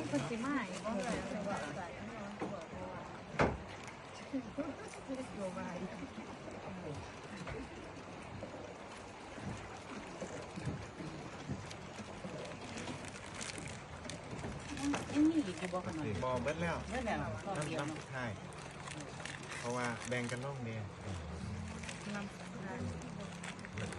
ເພິ່ນຊິມາອີກບໍ່? ຍັງມີອີກຢູ່ບໍ່ຂະນ້ອຍ? ບໍ່ ເບິດແລ້ວ. ເບິດແລ້ວ ຮອບດຽວເນາະ. ນຳສຸດທ້າຍ ເພາະວ່າແບ່ງກັນລົງເດ້. ນຳສຸດທ້າຍ.